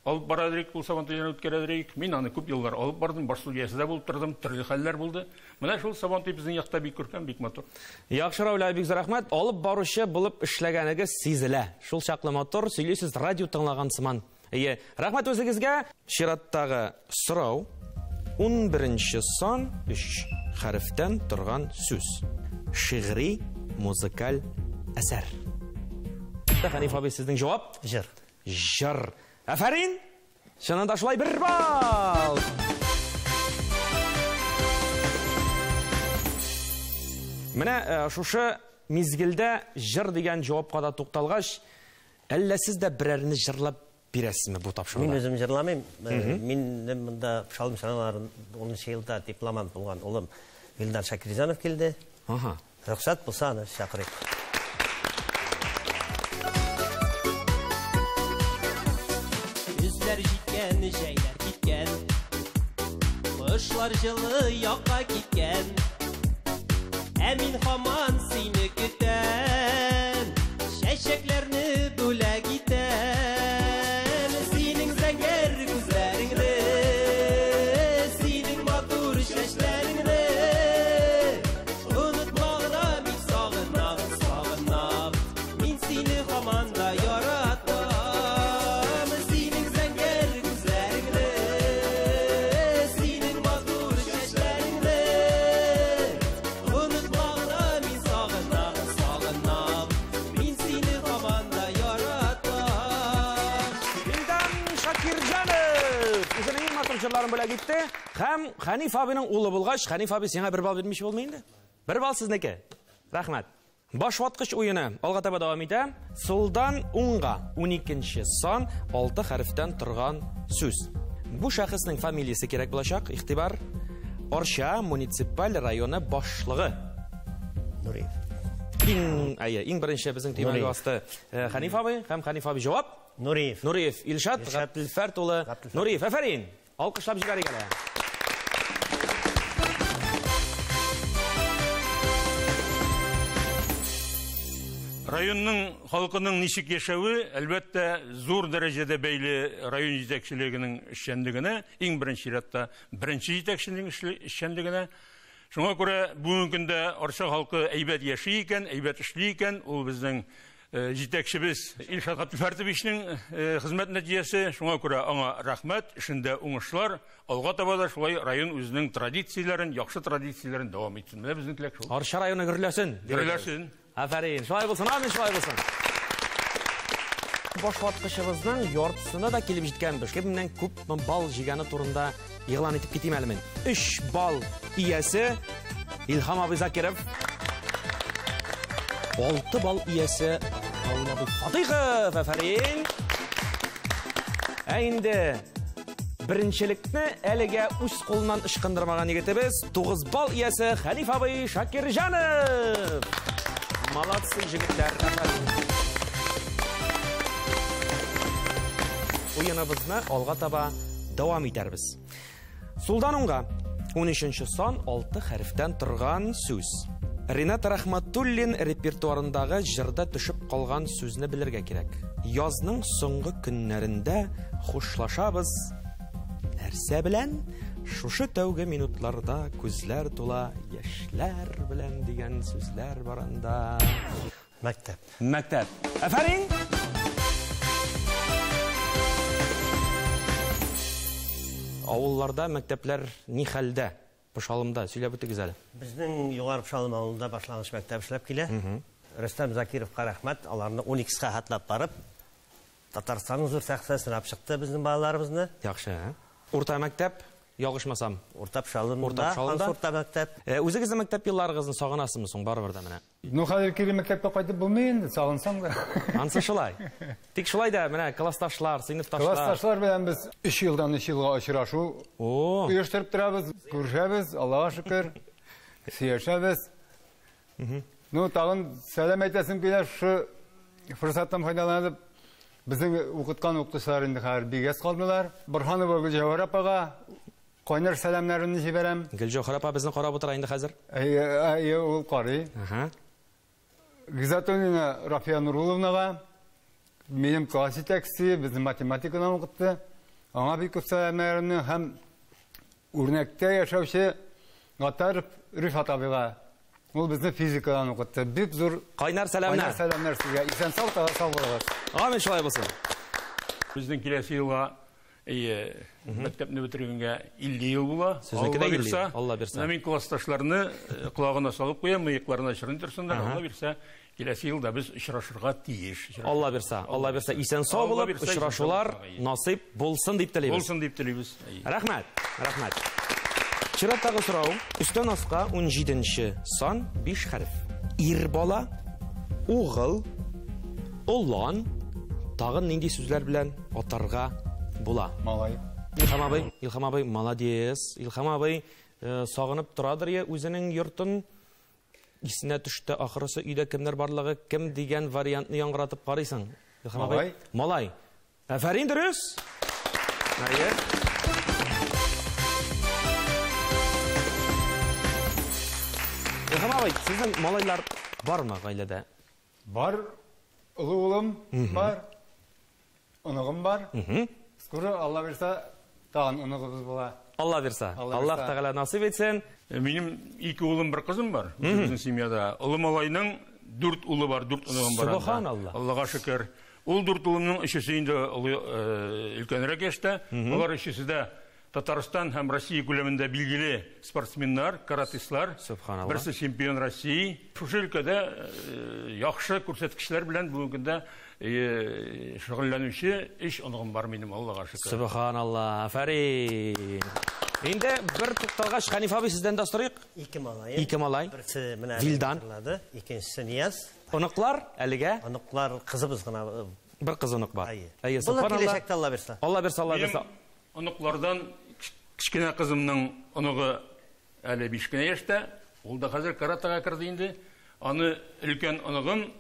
алып бара идек, ул Сабантуйны үткәрә идек. Мин аны күп еллар алып бардым, баш судьясы да булып тордым, төрле хәлләр булды. Менә шул Сабантуй безнең якта бик күркәм, бик матур. Яхшы, Равил абый, бик зур рәхмәт. Алып баручы булып эшләгәнегез сизелә. Шул чаклы матур сөйлисез, радио тыңлаган сыман. Әйе, рәхмәт үзегезгә. Чираттагы сорау 11 сан 3 хәрефтән торган сүз. Шигъри музыкаль әсәр. Хәниф абый, сезнең җавап? Җыр. Җыр. Афәрин! Чынында шулай, 1 балл! Менә шушы мизгелдә җыр дигән җавапка да тукталгач, әллә сез дә берәрне җырлап бирәсезме бу тапшыруда? Мин үзем җырламыйм. Мин монда пошалым чаналарын 10 елда дипломант булган улым Вилдан Шакирзянов килде. Рөхсәт булса, аны чакырыйк. Көзләр җиткән, җәйләр киткән, кышлар җылы якка киткән. Ә мин һаман сине көтәм, чәчәкләрне бүләк итәм. Синең зәңгәр күзләреңне, синең матур чәчләреңне онытма гына, бик сагынам, сагынам. Мин сине һаман да яратам. Синең зәңгәр күзләреңне, синең матур чәчләреңне онытма гына, мин сагынам, сагынам. Мин сине һаман да яратам. Вилдан Шакирҗанов үзенең иң матур җырларын бүләк итте. Һәм Хәниф абының улы булгач, Хәниф абый сиңа 1 балл бирмеш булмый инде. 1 балл сезнеке. Рәхмәт. Баш ваткыч уены алга таба дәвам итә. Сулдан уңга 12 сан 6 хәрефтән торган сүз. Бу шәхеснең фамилиясе кирәк булачак. Игътибар. Арча муниципаль районы башлыгы. Нуриев. Иң, әйе, иң беренче безнең төймәгә Нуриев. басты Хәниф абый һәм Хәниф абый җавап. Нуриев. Нуриев. Илшат Габделфәрт улы Нуриев. Афәрин! Алкышлап җибәрик әле. Районның халкының ничек яшәве, әлбәттә, зур дәрәҗәдә бәйле район җитәкчелегенең эшчәнлегенә, иң беренче чиратта беренче җитәкченең эшчәнлегенә. Шуңа күрә бүгенге көндә Арча халкы әйбәт яши икән, әйбәт эшли икән, ул безнең җитәкчебез Илшат Габделфәртовичның хезмәт нәтиҗәсе. Шуңа күрә аңа рәхмәт, эшендә уңышлар, алга таба да шулай район үзенең традицияләрен, яхшы традицияләрен дәвам итсен. Менә безнең теләк шул. Арча районы гөрләсен. Гөрләсен. Афәрин. Шулай булсын, амин, шулай булсын. Башваткычыбызның яртысына да килеп җиткәнбез. Кемнән күпме балл җыйганы турында игълан итеп китим әле мин. 3 балл иясе Илһам абый Закиров. 6 балл иясе Равил абый Фатыйхов. Афәрин. Ә инде беренчелекне әлегә үз кулыннан ычкындырмаган егетебез 9 балл иясе Хәниф абый Шакирҗанов. Молодцы, җегетләр. Афәрин. Уеныбызны алга таба дәвам итәрбез. Сулдан уңга 13 сан 6 хәрефтән торган сүз. Ринат Рахматуллин репертуарындагы җырда төшеп калган сүзне белергә кирәк. Язның соңгы көннәрендә хушлашабыз. Нәрсә белән? Шушы тәүге минутларда күзләр тула яшьләр белән дигән сүзләр бар анда. Мәктәп. Мәктәп. Афәрин! Авылларда мәктәпләр ни хәлдә? Пошалымда сөйләп үтегез әле. Безнең Югары Пошалым авылында башлангыч мәктәп эшләп килә. Рөстәм Закировка рәхмәт, аларны 12 хатлап барып, Татарстанның зур сәхнәсенә алып чыкты безнең балаларыбызны. Яхшы. Урта мәктәп, ялгышмасам. Урта Пошалымда, урта мәктәп. Үзегезнең мәктәп елларыгызны сагынасызмы соң барыбер дә менә? Ну, хәзер кире мәктәпкә кайтып булмый инде, сагынсаң да. Ансы шулай. Тик шулай да менә классташлар, сыйныфташлар. Классташлар белән без 3 елдан 3 елга очрашу оештырып торабыз, күрешәбез, Аллага шөкер, сөйләшәбез. Ну, тагын сәлам әйтәсем килә, шушы форсаттан файдаланып, безнең укыткан укытучылар инде хәзер бик әз калдылар. Борһанова Гөлҗәүһәр апага кайнар сәламнәремне җибәрәм. Гөлҗәүһәр апа безне карап утыра инде хәзер. Әйе, ул карый. Гизатуллина Рафия Нуруловнага, минем класс җитәкчесе, безне математикадан укытты. Аңа бик күп сәламнәремне һәм үрнәктә яшәүче Гатаров Рифат абыйга. Ул безне физикадан укытты. Бик зур кайнар сәламнәр. Кайнар сәламнәр сезгә. Исән сау, сау булыгыз. Амин, шулай булсын. Безнең киләсе елга мәктәпне бетергәнгә 50 ел була. Сезнеке дә 50. Алла бирсә. Мин классташларны колагына салып куям, мыекларына чырын торсыннар. Алла бирсә, киләсе елда без очрашырга тиеш. Алла бирсә, Алла бирсә, исән сау булып очрашулар насыйп булсын дип телибез. Булсын дип телибез. Рәхмәт, рәхмәт. Чираттагы сорау. Өстән аска 17 сан 5 хәреф. Ир бала, угыл, олан, тагын нинди сүзләр белән атарга була? Малай. Илһам абый, Илһам абый, молодец. Илһам абый сагынып торадыр я үзенең йортын. Исенә төште ахырысы өйдә кемнәр барлыгы, кем дигән вариантны яңгыратып карыйсың. Илһам абый. Малай. Афәрин, дөрес. Әйе. Илһам абый, сезнең малайлар бармы гаиләдә? Бар. Олы улым бар. Оныгым бар. Скоро, Алла бирсә, тагын оныгыбыз була. Алла бирсә. Аллаһ Тәгалә насыйп итсен. Минем 2 улым, 1 кызым бар. Безнең семьяда. Олы малайның 4 улы бар, 4 оныгым бар. Субханалла. Аллага шөкер. Ул 4 улымның өчесе инде өлкәнрәк яшьтә. Алар өчесе дә Татарстан һәм Россия күләмендә билгеле спортсменнар, каратистлар. Субханалла. Берсе чемпион России. Шушы өлкәдә яхшы күрсәткечләр белән бүгенге көндә шөгыльләнүче 3 оныгым бар минем, Аллага шөкер. Субханалла. Афәрин. Инде бер тукталгач, Хәниф абый, сездән дә сорыйк. 2 малай. 2 малай. Берсе менә Вилдан. Икенчесе Нияз. Оныклар әлегә? Оныклар кызыбыз гына. Бер кыз онык бар. Әйе, субханалла. Киләчәктә Алла бирсә. Алла бирсә, Алла бирсә. Оныклардан кечкенә кызымның оныгы әле 5 кенә яшьтә, ул да хәзер каратага керде инде. Аны өлкән оныгым,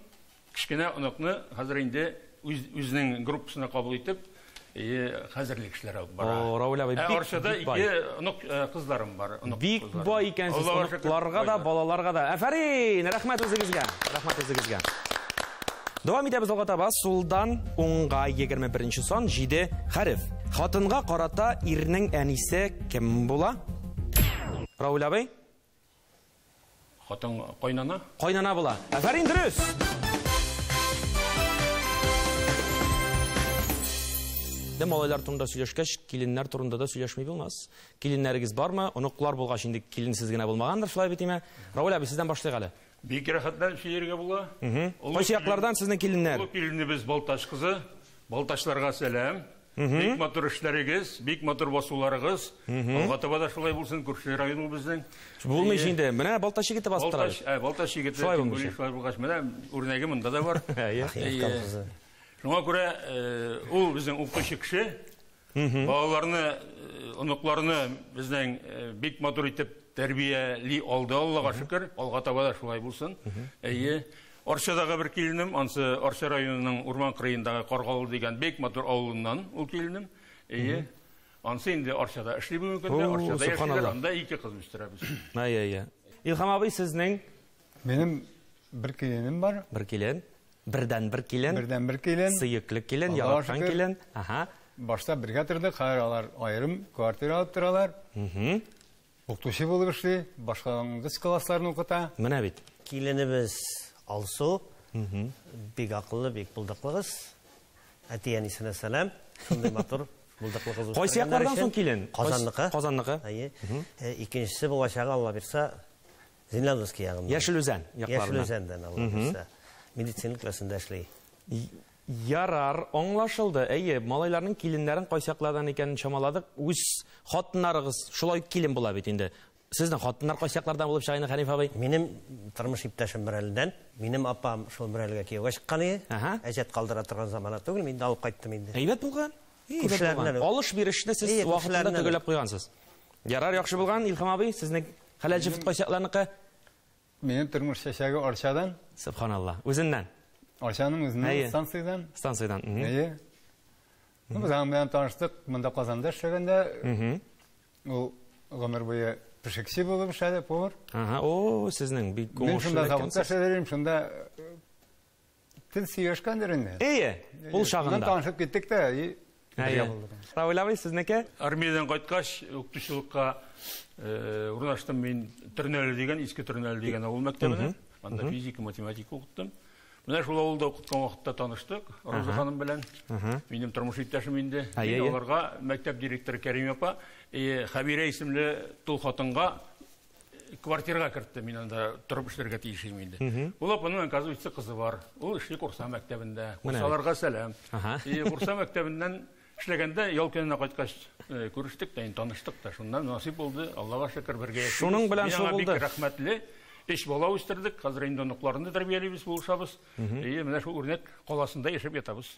кечкенә оныкны хәзер инде Үзенең группасына кабул итеп, хәзерлек эшләре алып бара. О, Равил абый, бик Арчада бай. 2 онык кызларым бар. Бик бай икәнсез, оныкларга да, балаларга да. Афәрин, рәхмәт үзегезгә. Рәхмәт үзегезгә. Дәвам итәбез алга таба. Сулдан уңга 21 сан, 7 хәреф. Хатынга карата ирнең әнисе кем була? Равил абый? Хатын кайнана? Кайнана була. Афәрин, дөрес. Малайлар турында сөйләшкәч, киленнәр турында да сөйләшми булмас. Киленнәрегез бармы? Оныклар булгач инде киленсез генә булмагандыр, шулай бит име? Равил абый, сездән башлыйк әле. Бик рәхәтләнеп сөйләргә була. Кайсы яклардан сезнең киленнәр? Олы киленебез Балтач кызы. Балтачларга сәлам. Бик матур эшләрегез, бик матур басуларыгыз. Алга таба да шулай булсын, күрше район ул безнең. Булмый инде. Менә Балтач егете басып тора. Балтач егете, шулай булгач, менә үрнәге монда да бар. Шуңа күрә ул безнең укытучы кеше. Балаларны, оныкларны безнең бик матур итеп тәрбияли алды, Аллага шөкер. Алга таба да шулай булсын. Әйе. Арчадагы бер киленем, ансы Арча районының урман кырыендагы Каргалы дигән бик матур авылыннан ул киленем. Әйе. Ансы инде Арчада эшли бүгенге көндә, Арчада яшиләр, анда 2 кыз үстерәбез. Әйе, әйе. Илһам абый, сезнең? Минем бер киленем бар. Бер килен. Бердән бер килен. Бердән бер килен. Сөекле килен, яраткан килен. Аһа. Башта бергә тордык, хәзер алар аерым квартира алып торалар. Укытучы булып эшли, башлангыч классларны укыта. Менә бит. Киленебез Алсу, бик акыллы, бик булдыклы кыз. Әти-әнисенә сәлам. Шундый матур булдыклы кыз. Кайсы яклардан соң килен? Казанныкы. Казанныкы. Әйе. Икенчесе булачагы, Алла бирса, Зеленодольский ягында. Яшел Үзән якларыннан. Яшел Үзәндән, Алла бирса. Медицина өлкәсендә эшли. Ярар, аңлашылды. Әйе, малайларның киленнәрен кайсы яклардан икәнен чамаладык. Үз хатыннарыгыз шулай килен була бит инде. Сезнең хатыннар кайсы яклардан булып чыга инде, Хәниф абый? Минем тормыш иптәшем Мөрәледән. Минем апам шул Мөрәлегә кияүгә чыккан иде. Әҗәт калдыра торган замана түгел, мин дә алып кайттым инде. Әйбәт булган. Әйбәт булган. Алыш-бирешне сез вакытында төгәлләп куйгансыз. Ярар, яхшы булган. Илһам абый, сезнең хәләл җефет кайсы якларныкы? Минем тормыш чәчәге Арчадан. Субханалла. Үзеннән. Арчаның үзеннән, станциядән. Станциядән. Әйе. Без аның белән таныштык, монда Казанда эшләгәндә. Ул гомер буе пешекче булып эшләде, повар. Ага, о, сезнең бик Мин уңышлы шунда заводта икәнсез. эшләдем, шунда тел сөйләшкәндер инде. Әйе, ул чагында. Шуннан танышып киттек тә, и бергә булдык. Равил абый, сезнеке? Армиядән кайткач, укытучылыкка урнаштым мин Төрнәле дигән, Иске Төрнәле дигән авыл мәктәбенә. Анда физика, математика укыттым. Менә шул авылда укыткан вакытта таныштык Роза ханым белән. Минем тормыш иптәшем инде. Мин аларга мәктәп директоры Кәрим апа, Хәбирә исемле тол хатынга квартирага кертте. Мин анда торып эшләргә тиеш идем инде. Ул апаның, оказывается, кызы бар. Ул эшли Курса мәктәбендә. Курсаларга сәлам. Курса мәктәбеннән эшләгәндә ял көненә кайткач күрештек тә, таныштык та. Шуннан насыйп булды. Аллага шөкер, бергә яшибез. Шуның белән шул булды. Бик рәхмәтле. 3 бала үстердек. Хәзер инде оныкларны тәрбиялибез, булышабыз. Әйе, менә шул үрнәк каласында яшәп ятабыз.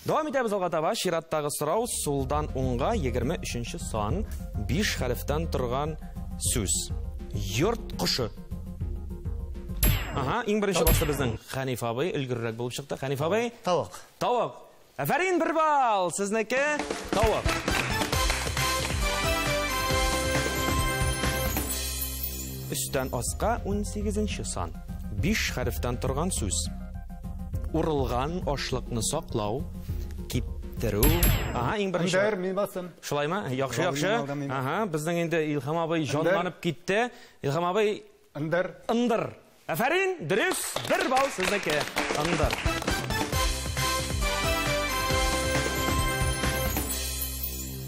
Дәвам итәбез алга таба. Чираттагы сорау сулдан уңга 23 сан, 5 хәрефтән торган сүз. Йорт кошы. Ага, иң беренче басты безнең Хәниф абый, өлгеррәк булып чыкты. Хәниф абый. Тавык. Тавык. Афәрин, 1 балл. Сезнеке тавык. Өстән аска 18 сан. 5 хәрефтән торган сүз. Урылган ашлыкны саклау, киптерү. Ага, иң беренче. Ындыр, мин басым. Шулаймы? Яхшы, яхшы. Ага, безнең инде Илһам абый җанланып китте. Илһам абый. Ындыр. Ындыр. Афәрин, дөрес, 1 балл сезнеке. Ындыр.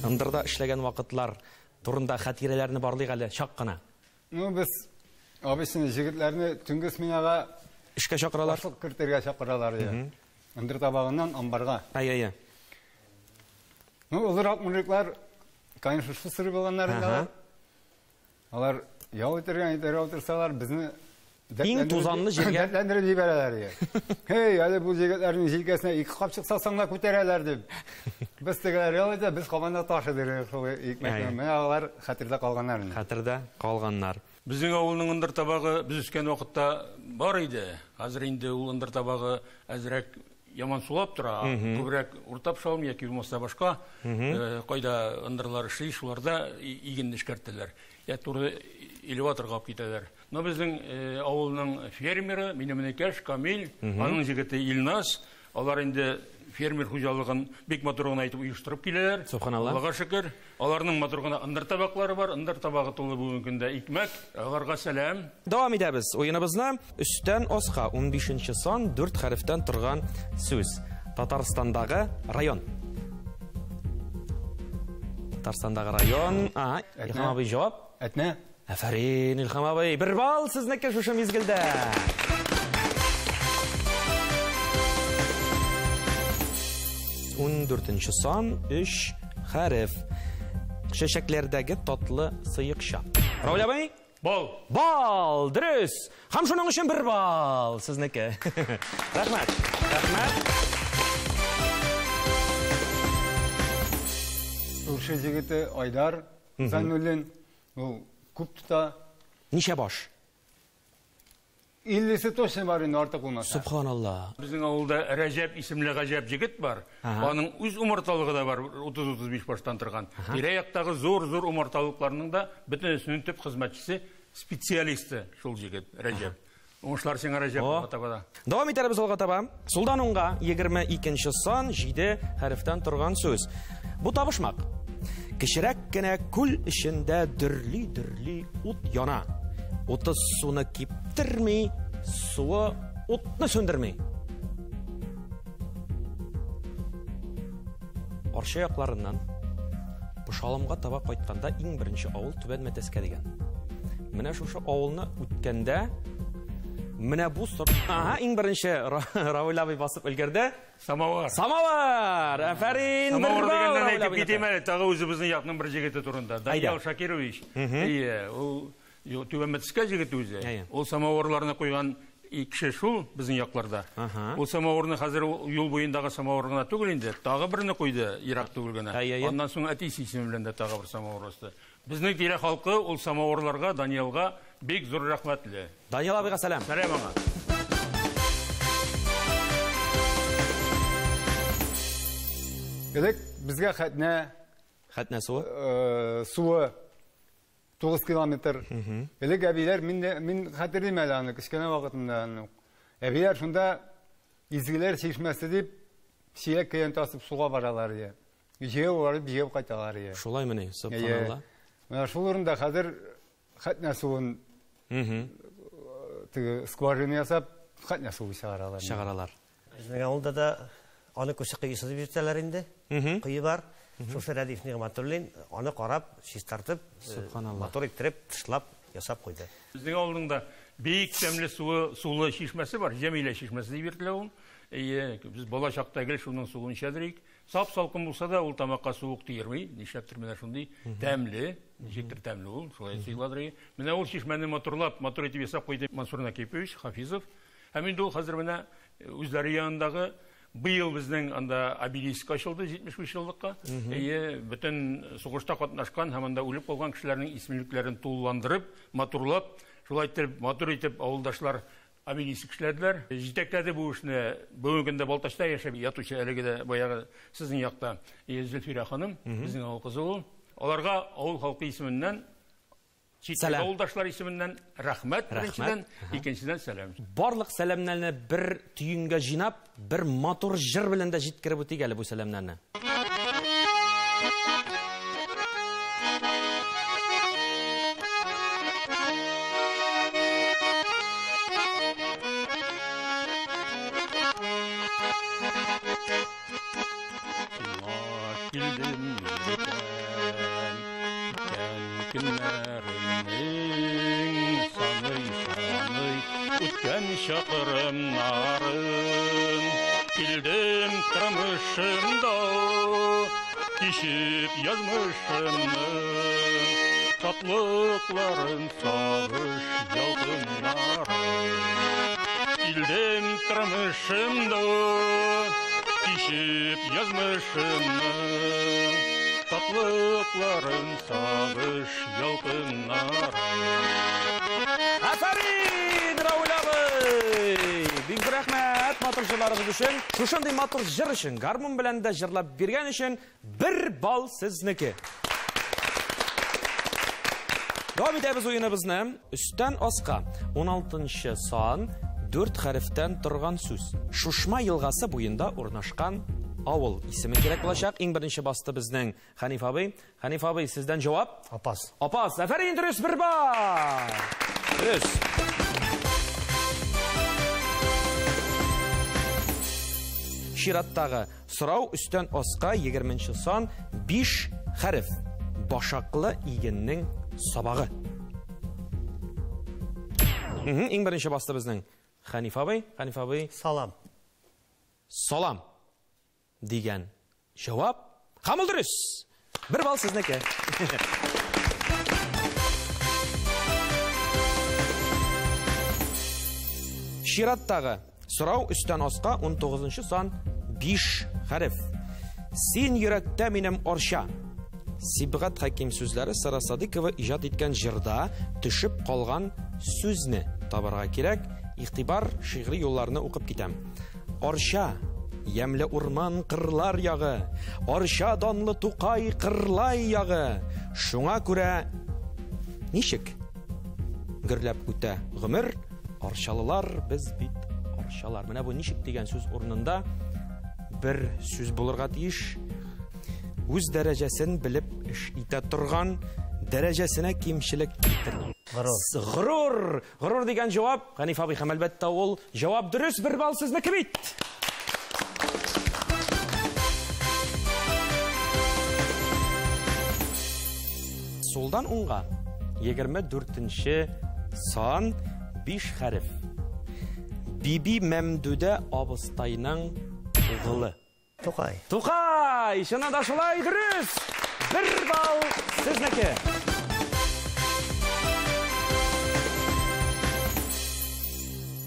Ындырда эшләгән вакытлар турында хатирәләрне барлыйк әле чак кына. Ну, без обычно егетләрне төнге сменага эшкә чакыралар. Ашлык кертергә чакыралар иде. Ындыр табагыннан амбарга. Әйе, әйе. Ну, олырак мужиклар, конечно, шусыры булганнар инде алар. Алар ял итергә, итергә утырсалар, безне Иң тузанлы җиргә дәртләндереп җибәрәләр иде. Һей, әле бу егетләрнең җилкәсенә 2 капчык салсаң да күтәрәләр дип. Без тегеләр ял итә, без кабанда таш идек шул икмәкне. Менә алар хәтердә калганнар инде. Хәтердә калганнар. Безнең авылның ындыр табагы без үскән вакытта бар иде. Хәзер инде ул ындыр табагы әзрәк яман сулап тора. Күбрәк урта Пошалым яки булмаса башка кайда ындырлар эшли, шуларда игенне эшкәртәләр. Я туры элеваторга алып китәләр. Но безнең авылның фермеры, минем энекәш Камил, аның җегете Илназ, алар инде фермер хуҗалыгын бик матур гына итеп оештырып киләләр. Субханалла. Аллага шөкер, аларның матур гына ындыр табаклары бар. Ындыр табагы тулы бүгенге көндә икмәк. Аларга сәлам. Дәвам итәбез уеныбызны. Өстән аска 15 сан 4 хәрефтән торган сүз. Татарстандагы район. Татарстандагы район. Ага, Илһам абый җавап. Әтнә. Афәрин, Илһам абый. Бер балл сезнеке шушы мизгелдә. 14 сан 3 хәреф. Чәчәкләрдәге татлы сыекча. Рауль абый? Бал. Бал, дөрес. Һәм шуның өчен бер балл сезнеке. Рәхмәт. Рәхмәт. Күрше җегете Айдар Зайнуллин, ул күп тота. Ничә баш? 50-се точно бар инде, артык булмаса. Субханалла. Безнең авылда Рәҗәп исемле гаҗәп җегет бар. Аның үз умарталыгы да бар, 30-35 баштан торган. Тирә-яктагы зур-зур умарталыкларның да бөтенесенең төп хезмәтчесе, специалисты шул җегет Рәҗәп. Уңышлар сиңа, Рәҗәп, алга таба да. Дәвам итәрбез алга таба. Сулдан уңга 22 сан 7 хәрефтән торган сүз. Бу табышмак. Кечерәк кенә күл эчендә дөрли-дөрли ут яна. Уты суны киптерми, суы утны сүндерми. Арча якларыннан Пошалымга таба кайтканда иң беренче авыл Түбән Мәтәскә дигән. Менә шушы авылны үткәндә менә бу сор... Ага, иң беренче Равил абый басып өлгерде. Самовар. Самовар! Афәрин! Самовар дигәннән әйтеп китим әле, тагы үзебезнең якның бер җегете турында. Даниял Шакирович. Ие, ул Түбән Мәтәскә җегете үзе. Ул самоварларны куйган кеше шул безнең якларда. Ул самоварны хәзер юл буендагы самовар гына түгел инде, тагы берне куйды, ерак түгел генә. Аннан соң әтисе исеме белән дә тагы бер самовар асты. Безнең тирә халкы ул самоварларга, Даниялга бик зур рәхмәтле. Даниял абыйга сәлам. Сәлам аңа. Элек безгә Хәтнә. Хәтнә суы? Суы 9 километр. Элек әбиләр, мин хәтерлим әле аны, кечкенә вакытымда аны. Әбиләр шунда изгеләр чишмәсе дип чиләк көянтә асып суга баралар иде. Җәяү барып, җәяү кайталар иде. Шулаймыни? Субханалла. Менә шул урында хәзер Хәтнә суын теге скважина ясап, Хәтнә суы чыгаралар. Чыгаралар. Безнең авылда да аны күсе коесы дип йөртәләр инде. Кое бар. Шушы Рәдиф Нигъмәтуллин аны карап, чистартып, матур иттереп, тышлап ясап куйды. Безнең авылның да бик тәмле суы, сулы чишмәсе бар, Җәмилә чишмәсе дип йөртелә ул. Әйе, без бала чакта гел шуның суын эчәдер идек. Сап-салкын булса да, ул тамакка суык тиерми. Нишләптер менә шундый тәмле, ничектер тәмле ул, шулай сыйладыр иде. Менә ул чишмәне матурлап, матур итеп ясап куйды Мансур Накипович Хафизов. Һәм инде ул хәзер менә үзләре янындагы быел безнең анда обелиск ачылды 75 еллыкка. Әйе, бөтен сугышта катнашкан һәм анда үлеп калган кешеләрнең исемлекләрен тулыландырып, матурлап, шулай итеп, матур итеп авылдашлар обелиск эшләделәр. Җитәкләде бу эшне бүгенге көндә Балтачта яшәп ятучы әлеге дә баягы сезнең якта Зөлфирә ханым, безнең авыл кызы ул. Аларга авыл халкы исеменнән, чит авылдашлар исеменнән рәхмәт, беренчедән, икенчедән сәлам. Барлык сәламнәрне бер төенгә җыйнап, бер матур җыр белән дә җиткереп үтик әле бу сәламнәрне. Чакырымнарын килдем тормышымда, кичеп язмышымны, шатлыкларын, сагыш ялкыннарын. Килдем тормышымда, кичеп язмышымны, шатлыкларын. Яфракларын сагыш ялкыннары. Афәрин, Рауль абый! Бик зур рәхмәт матур җырларыгыз өчен. Шушындый матур җыр өчен, гармун белән дә җырлап биргән өчен бер балл сезнеке. Дәвам итәбез уеныбызны. Өстән аска 16 сан 4 хәрефтән торган сүз. Шушма елгасы буенда урнашкан авыл исеме кирәк булачак. Иң беренче басты безнең Хәниф абый. Хәниф абый, сездән җавап? Апас. Апас. Афәрин, дөрес, бер балл. Дөрес. Чираттагы сорау өстән аска 20 сан 5 хәреф. Башаклы игеннең сабагы. Иң беренче басты безнең Хәниф абый. Хәниф абый. Салам. Салам дигән җавап. Һәм ул дөрес. Бер балл сезнеке. Чираттагы сорау өстән аска 19 сан 5 хәреф. Син йөрәктә минем Арча. Сибгат Хәким сүзләре Сара Садыкова иҗат иткән җырда төшеп калган сүзне табарга кирәк. Игътибар, шигъри юлларны укып китәм. Арча, ямьле урман кырлар ягы, Арча данлы Тукай кырлай ягы. Шуңа күрә ничек гөрләп үтә гомер, арчалылар без бит арчалар. Менә бу ничек дигән сүз урынында бер сүз булырга тиеш. Үз дәрәҗәсен белеп эш итә торган, дәрәҗәсенә кимчелек китерми. Горур. Горур. Горур дигән җавап, Хәниф абый, һәм әлбәттә ул җавап дөрес, бер балл сезнеке бит. Сулдан уңга 24 сан 5 хәреф. Биби Мәмдүдә абыстайның угылы. Тукай. Тукай! Чыннан да шулай, дөрес! Бер балл сезнеке.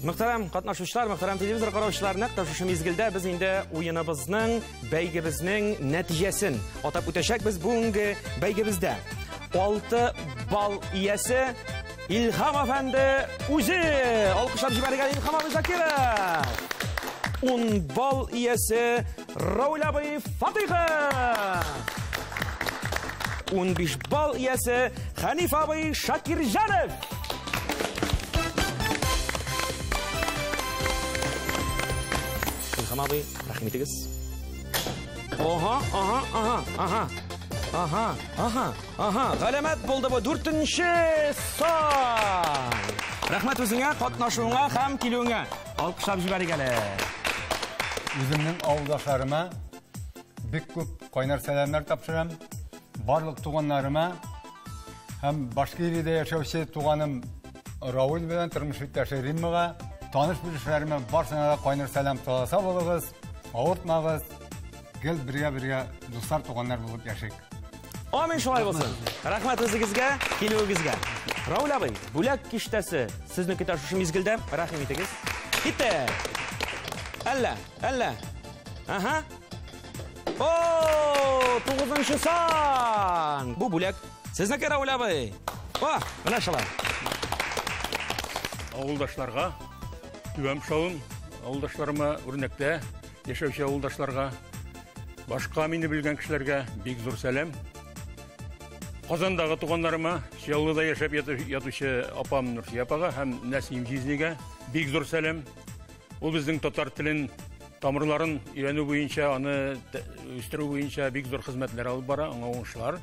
Мөхтәрәм катнашучылар, мөхтәрәм телевизор караучылар, нәкъ тә шушы мизгелдә без инде уеныбызның, бәйгебезнең нәтиҗәсен атап үтәчәкбез. Бүгенге бәйгебездә 6 балл иясе Илһам әфәнде үзе. Алкышлап җибәрергә Илһам абый Закиров. 10 балл иясе Рауль абый Фатыйхов. 15 балл иясе Хәниф абый Шакирҗанов. Илһам абый, рәхим итегез. Ага, ага, ага, ага. Ага, ага, ага. Галәмәт булды бу. 4-нче сан. Рәхмәт үзеңә, катнашуыңа һәм килүеңә. Алкышлап җибәрик әле. Үземнең авылдашларыма бик күп кайнар сәламнәр тапшырам. Барлык туганнарыма һәм Башкириядә яшәүче туганым Рауль белән тормыш иптәше Риммага, таныш белешләремә барсына да кайнар сәлам. Сау булыгыз, авыртмагыз, гел бергә-бергә дуслар, туганнар булып яшик. Амин, шулай булсын. Рәхмәт үзегезгә, килүегезгә. Рауль абый, бүләк киштәсе сезне көтә шушы мизгелдә. Рәхим итегез. Китте. Әллә, әллә. Ага. О, 9-нчы сан. Бу бүләк сезнеке, Рауль абый. О, менә шулай. Авылдашларга, Түбән Пошалым авылдашларыма, үрнәктә яшәүче авылдашларга, башка мине белгән кешеләргә бик зур сәлам. Казандагы туганнарыма, Чаллыда яшәп ятучы апам Нурсия апага һәм Нәсим җизнигә бик зур сәлам. Ул безнең татар телен тамырларын өйрәнү буенча, аны үстерү буенча бик зур хезмәтләр алып бара, аңа уңышлар.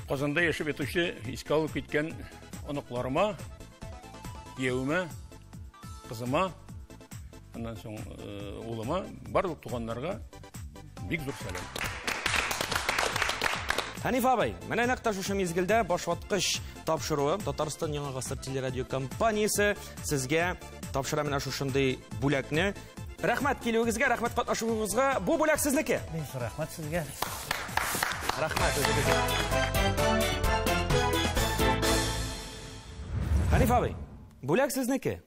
Казанда яшәп ятучы, искә алып киткән оныкларыма, киявемә, кызыма, аннан соң улыма, барлык туганнарга бик зур сәлам. Хәниф абый, менә нәкъ тә шушы мизгелдә башваткыч тапшыруы Татарстан Яңа гасыр телерадиокомпаниясе сезгә тапшыра менә шушындый бүләкне. Рәхмәт килүегезгә, рәхмәт катнашуыгызга. Бу бүләк сезнеке. Бик зур рәхмәт сезгә. Рәхмәт үзегезгә. Хәниф абый, бүләк сезнеке.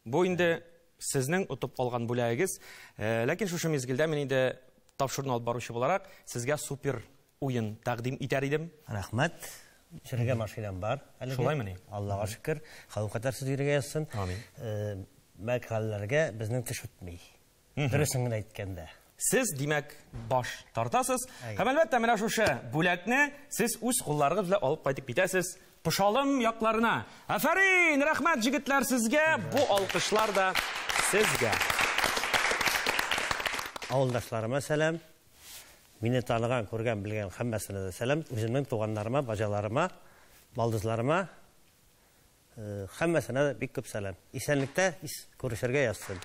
Бу инде сезнең отып алган бүләгегез. Ләкин шушы мизгелдә мин инде тапшыруны алып баручы буларак сезгә супер уен тәкъдим итәр идем. Рәхмәт. Йөрергә машинам бар әлегә. Шулаймыни? Аллага шөкер. Хәвеф-хәтәрсез йөрергә язсын. Амин. Мәкаләләргә безнең теш үтми. Дөресен генә әйткәндә. Сез, димәк, баш тартасыз. Һәм әлбәттә, менә шушы бүләкне сез үз кулларыгыз белән алып кайтып китәсез Пошалым якларына. Афәрин! Рәхмәт, җегетләр, сезгә. Бу алкышлар да сезгә. Авылдашларыма сәлам. Мине таныган, күргән, белгән һәммәсенә дә сәлам. Үземнең туганнарыма, баҗаларыма, балдызларыма, һәммәсенә дә бик күп сәлам. Исәнлектә күрешергә язсын.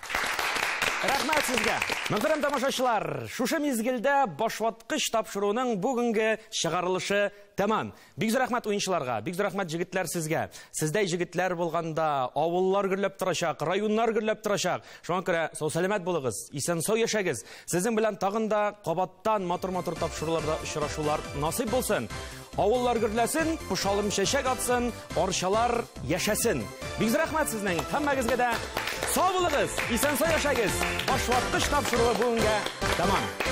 Рәхмәт сезгә. Мөхтәрәм тамашачылар, шушы мизгелдә башваткыч тапшыруның бүгенге чыгарылышы тәмам. Бик зур рәхмәт уенчыларга, бик зур рәхмәт җегетләр сезгә. Сездәй җегетләр булганда авыллар гөрләп торачак, районнар гөрләп торачак. Шуңа күрә сау-сәламәт булыгыз, исән-сау яшәгез. Сезнең белән тагын да кабаттан матур-матур тапшыруларда очрашулар насыйп булсын. Авыллар гөрләсен, Пошалым чәчәк атсын, арчалар яшәсен. Бик зур рәхмәт сезнең һәммәгезгә дә. Сау булыгыз, исән-сау яшәгез. Башваткыч тапшыруы бүгенгә тәмам.